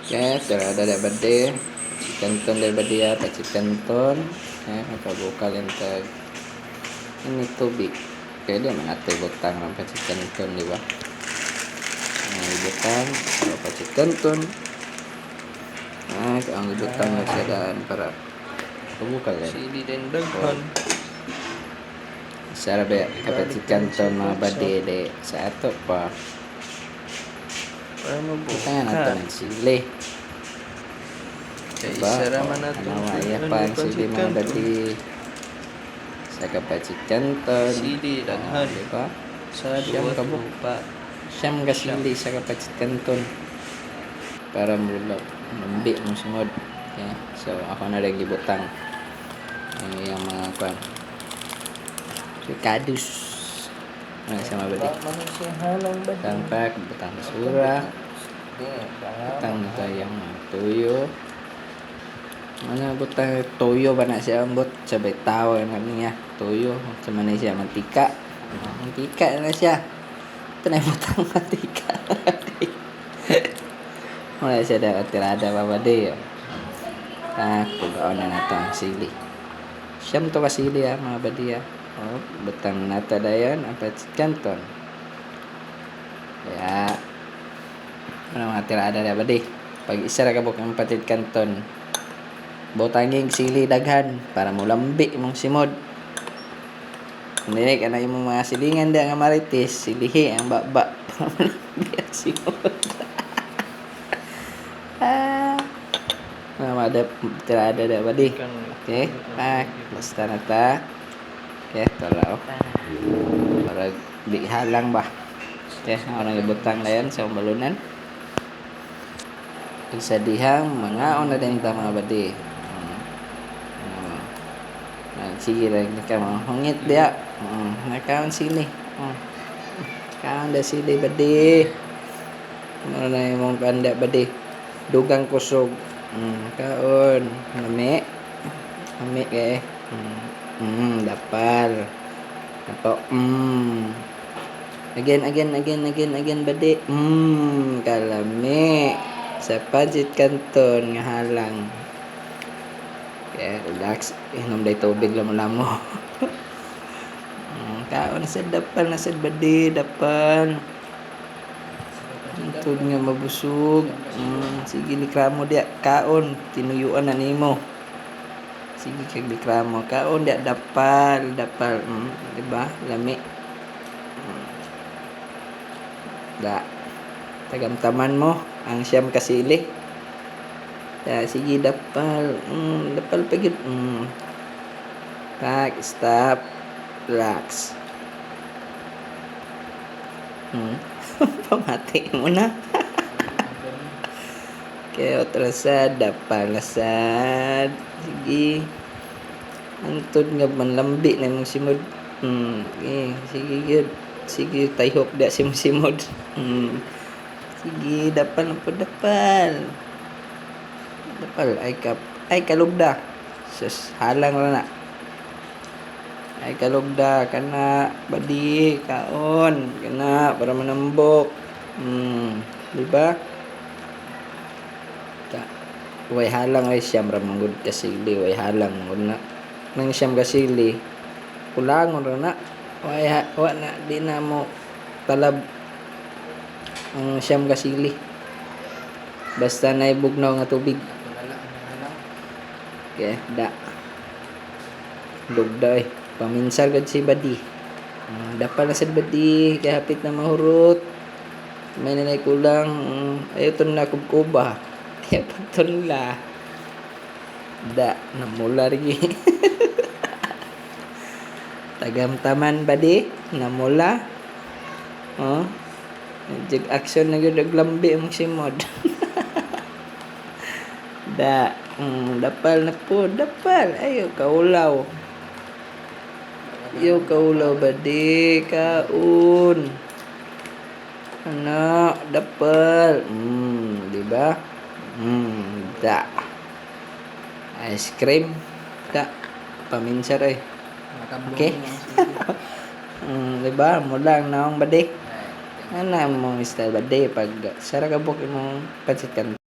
Okay, tirada da bade. Pancit canton da bade ya, pancit canton. Eh, magpabukal yung tag ini tubig. Kaya di man nato butang ng pancit canton, di ba? Ang butang, so pancit canton. Ah, ang ibutang na siya daan para pabukal yan. Sili din daghan. Sarap ya, pancit canton mga bade de sa ato pa. Para Butangan nato mabuka. ng sili. Kay Diba? isa ra man Oh, nato. ano, iya pa ang sili mga bade. Sa pancit canton. Sili daghan. Oh, diba? Sa Siyam duwa ka buok. upat. Siyam ka sili sa pancit canton. Para mula lambi mo sungod. Okay. So ako na lang gibutang ang iyang mga kwan. So kadus. Ano sa mga bade? Man siya halang ba? Butang pack, butang basura. Butang na tayo ang mga tuyo. Ano butang toyo ba na siya ambot sabay tao na niya toyo sa man na siya mantika, mantika na siya. Ito na yung butang mantika. Wala siya dapat tirada pa ba di. Ah, pugaon na nato ang sili. Siyam to ka sili ah, mga badi ah. Oh, butang nata dayon ang pancit canton. Kaya ano mga tirada na badi. Pag isa ra ka buok ang pancit canton, butanging sili daghan para mulambi imong simod. Kung dili ka na imong mga silingan di nga marites, silihi ang baba para mulambi ang simod. Ah. Mga mga tirada na badi. Okay, pak, basta na ta. Okay, tala oh. Para di halang ba. Okay, ako nang ibutang na yan sa balunan. Pag sa dihang, mga na din ta mga badi. Sige lang ka mga hungit diya. Nakaon sili. Kaon da sili badi. Ano na imong kanda badi. Dugang kusog. Kaon. Lami. Lami kay. Dapal. Apo. Again, again, again, again, again, badi. Kalami. Sa pancit canton nga halang. Kaya relax. Inom day tubig lang mo. Kaon na sad dapal na sad badi, dapal. Tug nga mabusog. Sige likramo diya kaon, tinuyuan na nimo. Sige kag likramo kaon diya dapal, dapal. Di ba? Lami. Da. Tagamtaman mo ang siyam kasili. Da, sige dapal. Dapal pa gyud. Tak, stop. Relax. Pamati mo na. Kaya otrasad, dapal na sad. Sige. Antod nga manlambi na imong simod. Eh, sige gyud. Sige, tayhok da si imong simod. Sige, dapal na po dapal. Dapal ay kap ay kalugda. Sus, halang ra na. Ay kalugda kana badi kaon kana para manambok. Di ba? Ta way halang ay siyam ra manggod ka sili, way halang manggod na. Nang siyam ka sili, kulangon ra na. Way ha, wa na di na mo talab ang siyam ka sili. Basta na bugnaw nga tubig. Okay, da. Lugda eh. Paminsar gud si Badi. Dapal na sad Badi, kay hapit na mahurot. May nanay kulang. Ayaw to na kubkuba. Ayaw pa tunla. Da, namula rin. Tagamtaman Badi, namula. Oh. Jig action na gyud og lambi imong simod. Da, dapal na po, dapal. Ayo kaulaw. Iyo kaulaw badi, kaon. Ano, dapal. Di ba? Da. Ice cream. Da. Paminsar eh. Okay. Di ba? Mula ang naong badi. Ano mo style badi pag sara ka buk imong pancit canton.